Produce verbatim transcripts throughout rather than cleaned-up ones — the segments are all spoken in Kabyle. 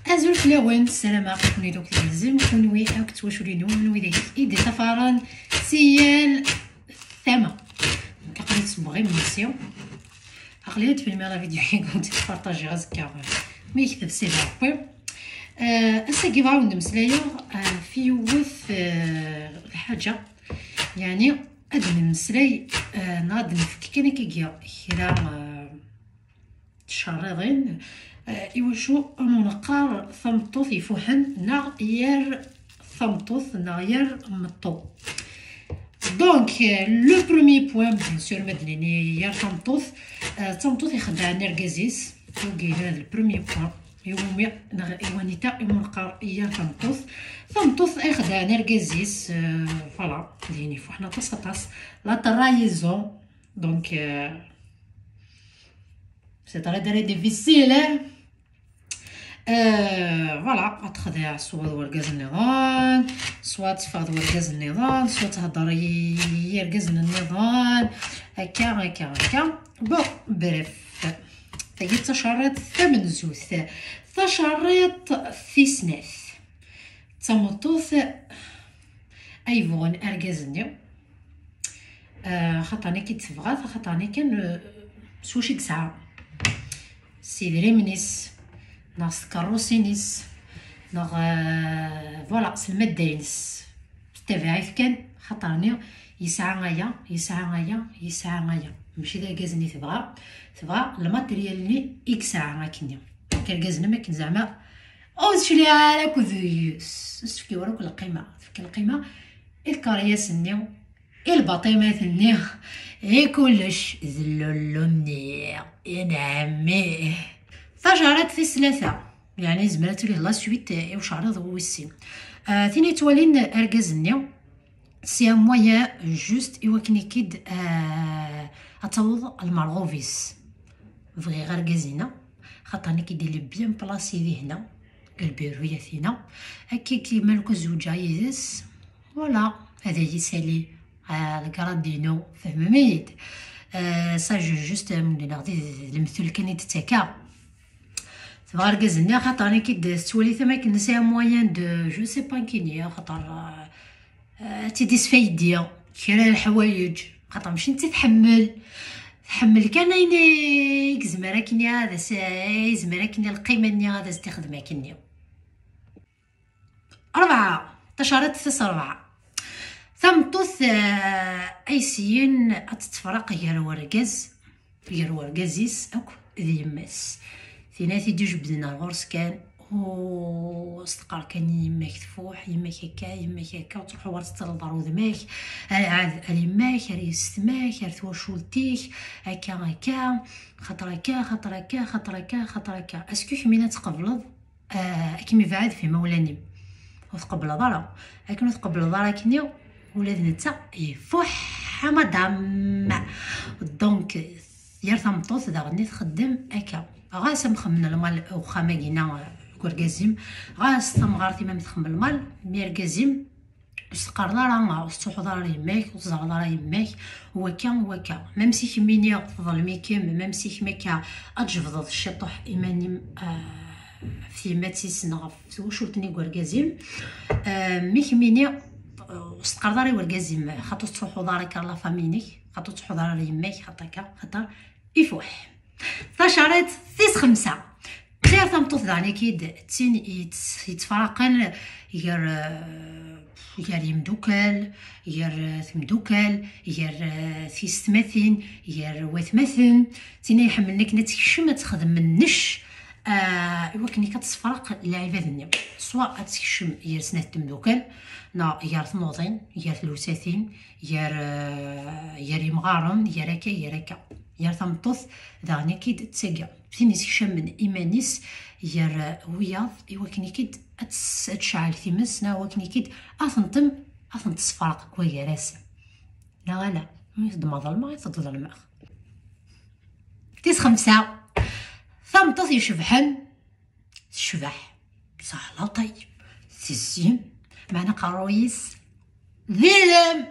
Azul fell-awen, ssarameɣ kunwi akk tgezem, kunwi akk d twaculin-nwen, widak i d-iṭṭafaren si yal tama. Nekk aql-i ttesbeɣ imensi. Aql-i ad filmiɣ la vidéo-agi, ad tt-partajiɣ azekka. Mi yekteb Sidi Ṛebbi. Eh, ass-agi bɣiɣ ad wen-d-mmeslayeɣ, eh, ɣef yiwet, eh, lḥaǧa. Yeɛni, ad nemmeslay, eh, neɣ ad nefk kan akkagi kra, eh, tcerriḍin, eh, iwacu ur neqqar tameṭṭut ifuḥen neɣ yir tameṭṭut neɣ yir meṭṭu. Donc, euh, le premier point, bien sûr, ma d-nini yir tameṭṭut, euh, d tameṭṭut ixeddɛen argaz-is, donc yella le premier point. Iwumi neɣ iwanita imu neqqar yir tameṭṭut? Tameṭṭut ixeddɛen argaz-is, euh, voilà, d ayen ifuḥen aṭas aṭas. La trahison, donc, euh, c'est très, très difficile, hein. Euh, voilà, ad texdeɛ soit d wergaz nniḍen, soit teffeɣ d wergaz nniḍen, soit thedder i yergazen nniḍen, akka, akka, akka. Bon, bref, tagi d tacerriḍt tamenzut. Tacerriḍt tis snat, d tameṭṭut ay bɣun argaz-nni. Ah, axaṭer nekk i d-tebɣa, axaṭer nekk kan, eh, s wacu i yesɛa, s idrimen-is, neɣ s tkeṛṛusin-is, neɣ, eh, voilà, s lmadda-ines. S tabiɛit kan, axaṭer-nni yesɛa aya, yesɛa aya, yesɛa aya. Mačči d argaz-nni tebɣa, tebɣa lmatriyal-nni i yesɛa akkenni. Nekk argaz-nni, akken zeɛma, ur tecli ara akk deg-s, ur s-tefki ara akk lqima, tefka lqima i tkeṛyas-nni, i lbaṭimat-nni, i kullec, d lullu-nni, i nɛemmi. Tacerriḍt tis tlata, yeɛni yezmer ad tili d la suite i ucerriḍ wis sin. Ah, tin yettwalin argaz-nni, c'est un moyen juste i wakken ikid, ah, ad taweḍ lmerɣub-is. Bɣiɣ argaz-ina, xaṭer nekk i d-ili bien placé dihna, deg lbiru-yatina. Akka ki malku zewǧeɣ yid-s, voilà, ad iyi-sali, ah, lgrad-inu, fehmem-iyi-d. Ah, ça, je, juste, am d-neɣ d, d lemtul kan i d-ttakeɣ. Tebɣa argaz-nni, xaṭer nekk i d-tettwali tama akken c'est un moyen de, je sais pas, kini, xaṭer, ah, ah, ad tt-id-isfaydi kra n leḥwayeǧ, xaṭer mačči netta tḥemmel. Tḥemmel kan ayen i yezmer akken ad as-, yezmer akken lqima-nni ad as-d-ixdem akkenni. Rebɛa, tacerriḍt tis rebɛa. Tameṭṭut, ah, ay syin ad tettefraq gar wergaz, gar wergaz-is akk d yemma-s. Tin ad t-id-ijebden ar ɣur-s kan, u s-teqqar kan i yemma-k tfuḥ, yemma-k akka, yemma-k akka, ur ttruḥu ara tettreḍ ar udem-ak, ar, ar, ar yemma-k, ar yessetma-k, ar twacult-ik, akka, akka, xaṭer akka, xaṭer akka, xaṭer akka, xaṭer akka. Est-ce que kemmini ad tqebleḍ, ah, ad kem-ibɛed f imawlan-im? Ur tqebbleḍ ara. Akken ur tqebbleḍ ara akkenni, ula d netta ifuḥ, a madame. Donc, yir tameṭṭut daɣen i txeddem akka. Ɣas amxemmen lmal uxxam-agi-na, deg urgaz-im, ɣas tamɣart-im am txemmel lmal, mi argaz-im ur s-teqqareḍ ara, ur tettruḥuḍ ara ar yemma-k, ur teẓreḍ ara yemma-k, wakka, wakka. Même si kemmini teḍlem-ikem, même si kemm akka ad tjebdeḍ ciṭuḥ iman-im, ah, ɣef tyemmat-is neɣ ɣef twacult-nni n urgaz-im, ah, mi kemmini, ah, ur s-teqqareḍ ara i urgaz-im, xaṭer ur tettruḥuḍ ara kar la famille-inek, xaṭer ur tettruḥuḍ ara ar yemma-k, xaṭer akka, xaṭer ifuḥ. Tacerriḍt tis xemsa. Tir tameṭṭut daɣen-ikid d tin yett-, yettfaraqen gar, eh, gar yimdukal, gar, eh, temdukal, gar, eh, tiyessetmatin, gar watmaten. Tin ay iḥemmlen akken ad tekcem ad texdem nnec, eh, i wakken akka ad tessefraq lɛibad-nni. Soit ad tekcem gar snat temdukal, neɣ gar tnuḍin, gar tlewsatin, gar, eh, gar yimɣaren, gar akka, gar akka. Gar tameṭṭut daɣen-ikid d tagi. Tin yessekcamen iman-is gar, eh, wiyaḍ i wakken ikid ad tes-, ad tecɛel times, neɣ wakken ikid ad ten-tem-, ad ten-tessefraq deg wagar-asen. Neɣ ala, mi tḍelmeɣ, i tḍelmeɣ. Tis xemsa, tameṭṭut icebḥen, tecbeḥ, tesɛa la taille, tezzin, meɛna aqerruy-is d ilem,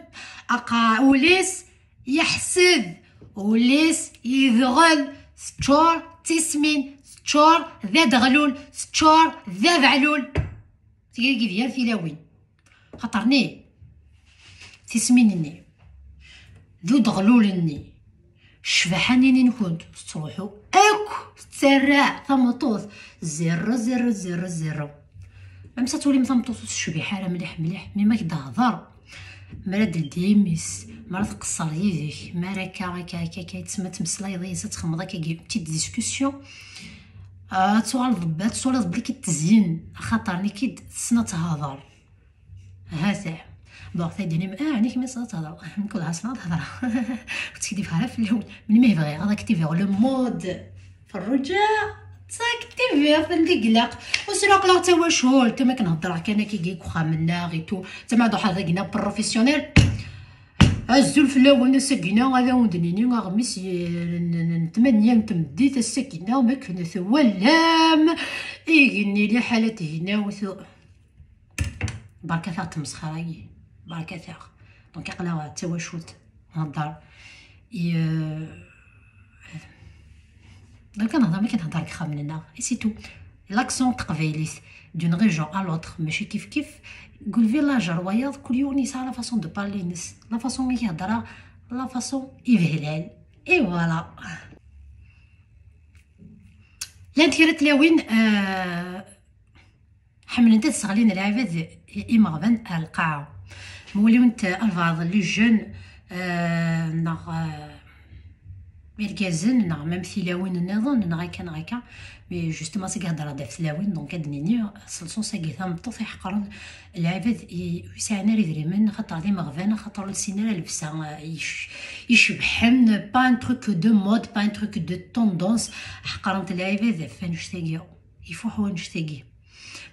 aqa-, ul-is yeḥsed, ul-is yedɣel, teččur d tismin, teččur d adeɣlul, teččur d abeɛlul. Tigi d yir tilawin. Xaṭerni tismin-nni d udeɣlul-nni, ccbaḥa-nni-nkent tettruḥu akk, tettarra tameṭṭut zéro zéro zéro zéro. Même ça twalim tameṭṭut ur tecbiḥ ara mliḥ mliḥ, mi ma k-d-hḍer, mi ara d-teldi imi-s, mi ara tqeṣṣer yid-k, mi ara akka, akka, akka, akka, tma tmeslayeḍ yis, ad txemmeḍ akkagi, petite discussion. Ah, ad tuɣaleḍ, ad tuɣaleḍ belli k-id-tezyen, axaṭer nekk-id tessen ad tehḍer. Hata. Bon, taydin-im, ah, nekk mi tessen ad tehḍer. Nekk ur ḥaṣleɣ ad hedreɣ. Ur ttekdib ara fell-awen. Melmi bɣiɣ ad aktiviɣ le mode Ferruǧa, ttakt tibirt n deg ilaq. Ur sruqleɣ d tawacult, am akken heddreɣ kan akkagi deg uxxam-nneɣ et tout. Zama ad ruḥeɣ dagina professionnel. Azul fell-awen, ass-agina ad awen-d-nini aɣmis n tmanya n tmeddit, ass-agina, ma akken twalam, igenni liḥala tegnawt. Barka taɣ tmesxer-agi, barka taɣ. Donc aql-aɣ d tawacult nhedder. I, euh, donc nehder mi kan nhedder deg ixxamen-nneɣ, et c'est tout. L'accent taqbaylit d'une région à l'autre mačči kif kif. Deg le village ar wayeḍ, kul yiwen yesɛa la façon de parler-ines, la façon i k-heddreɣ, la façon i behlal. Et voilà. Llant kra tlawin, euh, ḥemmlent ad sseɣlin lɛibad imeɣban ar lqaɛa. Ma waliwent albaɛḍ les jeunes, euh, neɣ, euh, irgazen, neɣ même tilawin nniḍen, neɣ akka neɣ akka. Mais justement, sagi heddreɣ-d ɣef tlawin, donc ad d-nini, s lsens-agi, tameṭṭut iḥeqren lɛibad i, ur yesɛin ara idrimen, axaṭer d imeɣban, axaṭer ur lsin ara llebsa, euh, yec-, icebḥen, pas un truc de mode, pas un truc de tendance. Ḥeqrent lɛibad ɣef wannect-agi. Ifuḥ wannect-agi.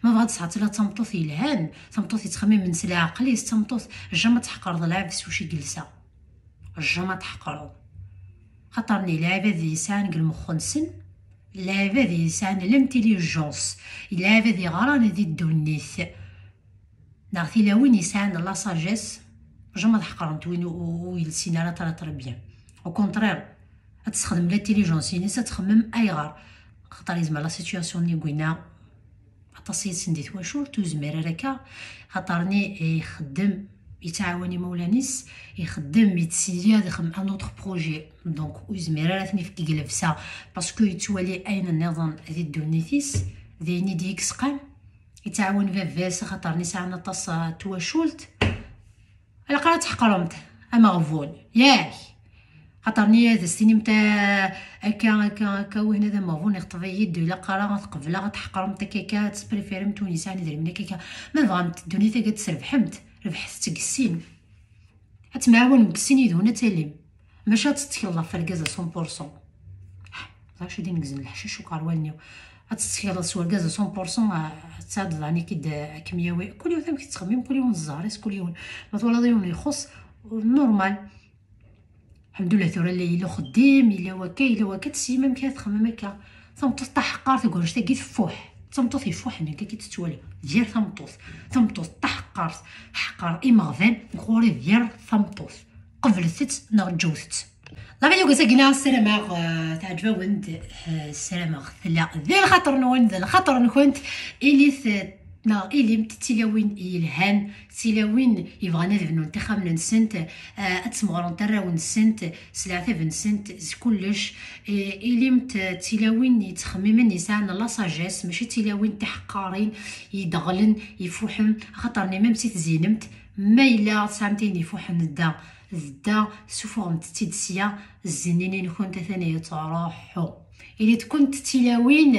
Ma bɣa ad tesɛa tella d tameṭṭut yelhan, tameṭṭut yettxemmimen s leɛqel-is, d tameṭṭut, jamais ad tḥeqreḍ lɛebd s wacu i yelsa. Jamais ad tḥeqreḍ. Xaṭer-nni lɛibad yesɛan deg lmex-nsen, lɛibad yesɛan l'intelligence, lɛibad yeɣran di ddunit, neɣ tilawin yesɛan la sagesse, jamais ad ḥeqrent win ur, ur yelsin ara très très bien. Au contraire, ad tessexdem l'intelligence-ines, ad txemmem ayɣer. Xaṭer yezmer la situation-nni gwina, aṭas yid-sen di twacult, ur yezmir ara akka. Xaṭer-nni ixeddem, yettɛawan imawlan-is, ixeddem, yettseyyad, ixemmem un autre projet. Donc, ur yezmir ara ad ten-ifk deg llebsa, parce que yettwali ayen nniḍen di ddunit-is, d ayen i d-yekseqqan. Yettɛawan baba-s, axaṭer-nni sɛan aṭas, ah, n twacult. Ilaq ara tḥeqremt ameɣbun, yak? Xaṭer-nni ad as-tinimt, ah, akka, akka, akka, wihin ad ameɣbun ixṭeb-iyi-d, ilaq ara ad t-qebleɣ, ad tḥeqremt akka, akka, ad tesprifirimt win yesɛan idrimen akka, akka. Ma tebɣamt ddunit-agi ad tt-trebḥemt, rebḥet-tt deg sin. Ad temɛawanem deg sin yid-wen ad talim. Maca ad tettekleḍ ɣef urgaz à cent pour cent. D acu i d-ineggzen leḥcic akk ɣer wallen-iw. Ad tettekleḍ s urgaz à cent pour cent, ad tesɛeddeḍ ɛni k-id ad kem-yawi. Kul yiwet amek tettxemmim, kul yiwen ẓẓher-is, kul yiwen. Ma twalaḍ yiwen ixuṣ, normal. Lḥemdullah, tura la yella uxeddim, yella wakka, yella wakka, tessim amek ara txemmem akka. Tameṭṭut taḥeqqart deg wannect-agi tfuḥ. D tameṭṭut ifuḥen, akka i tettwali. D yir tameṭṭut. Tameṭṭut taḥeqqart, ḥeqqer imeɣban, ɣur-i d yir tameṭṭut. Qeblet-tt neɣ ǧǧewt-tt. La vidéo-agi-ina, ssarameɣ, euh, teɛǧeb-awen-d, euh, ssarameɣ tella di lxaṭer-nwen, di lxaṭer-nkent, ilit, euh, neɣ ilimt d tilawin yelhan, d tilawin yebɣan ad bnunt ixxamen-nsent, euh, ad smeɣrent arraw-nsent s leɛtab-nsent, s kullec, euh, ilimt, euh, d tilawin yettxemmimen yesɛan la sagesse, mačči d tilawin tiḥeqqarin, yeddɣlen, ifuḥen, axaṭer-nni même si tzinemt, ma yella tesɛamt ayen ifuḥen da, d da, sufuɣemt-tt-id sya, zzin-nni-nkent atan yettruḥu. Ilit-kent d tilawin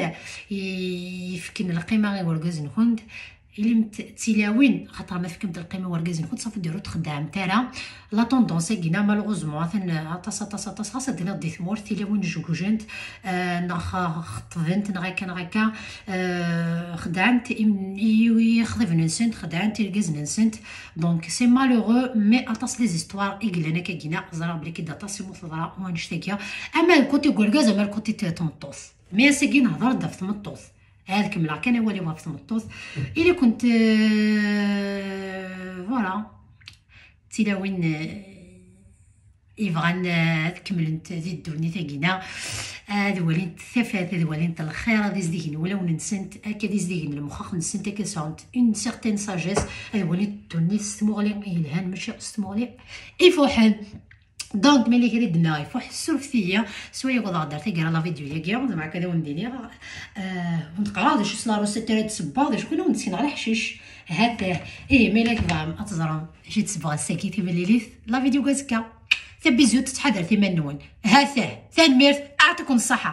i-, yefken lqima i wergaz-nkent, ilimt d tilawin, xaṭer ma tefkemt lqima i wergaz-nkent, safi diri ur txeddɛemt ara. La tendance-agi-na, malheureusement, atan aṭas, aṭas, aṭas, xas ad d-tiniḍ di tmurt, tilawin jgujent, ah, neɣ xeṭbent, neɣ akka, neɣ akka, ah, xedɛent im-, i, i yixḍiben-nsent, xedɛent irgazen-nsent. Donc, c'est malheureux, mais aṭas des histoires i yellan akka gina, ẓriɣ belli kid aṭas i mu teḍra wannect-agi. Ama le côté n urgaz, ama le côté n tmeṭṭut. Mais ass-agi nehḍer-d ɣef tmeṭṭut. Ad kemmleɣ kan awal-iw ɣef tmeṭṭut. Ili-kent, euh, voilà. Tilawin, euh, yebɣan ad kemmlent di ddunit-agi-na, ad walint tafat, ad walint lxir, ad izdigen wulawen-nsent, akka ad izdigen lemxax-nsent, akka sɛunt une certaine sagesse, ad walint ddunit s tmuɣli yelhan, mačči s tmuɣli ifuḥen. Donc, ma yella kra i d-nniɣ ifuḥ, ssurfet-iyi, s wayen i ɣuḍeɣ-d ar taggara la vidéo-agi, zemreɣ ad awen-d-iniɣ, ur d-qqareɣ d acu s la recette ara d-ssewweɣ, d acu kan ad awen-d-sekneɣ leḥcic. Hatah. Ihi, ma yella tebɣam ad teẓrem acu i d-ssewweɣ ass-agi, timlilit, la vidéo n wazekka. Tabizutt, ttḥadaret iman-nwen. Hatah. Tanemmirt, aɛṭikum ṣṣaḥa.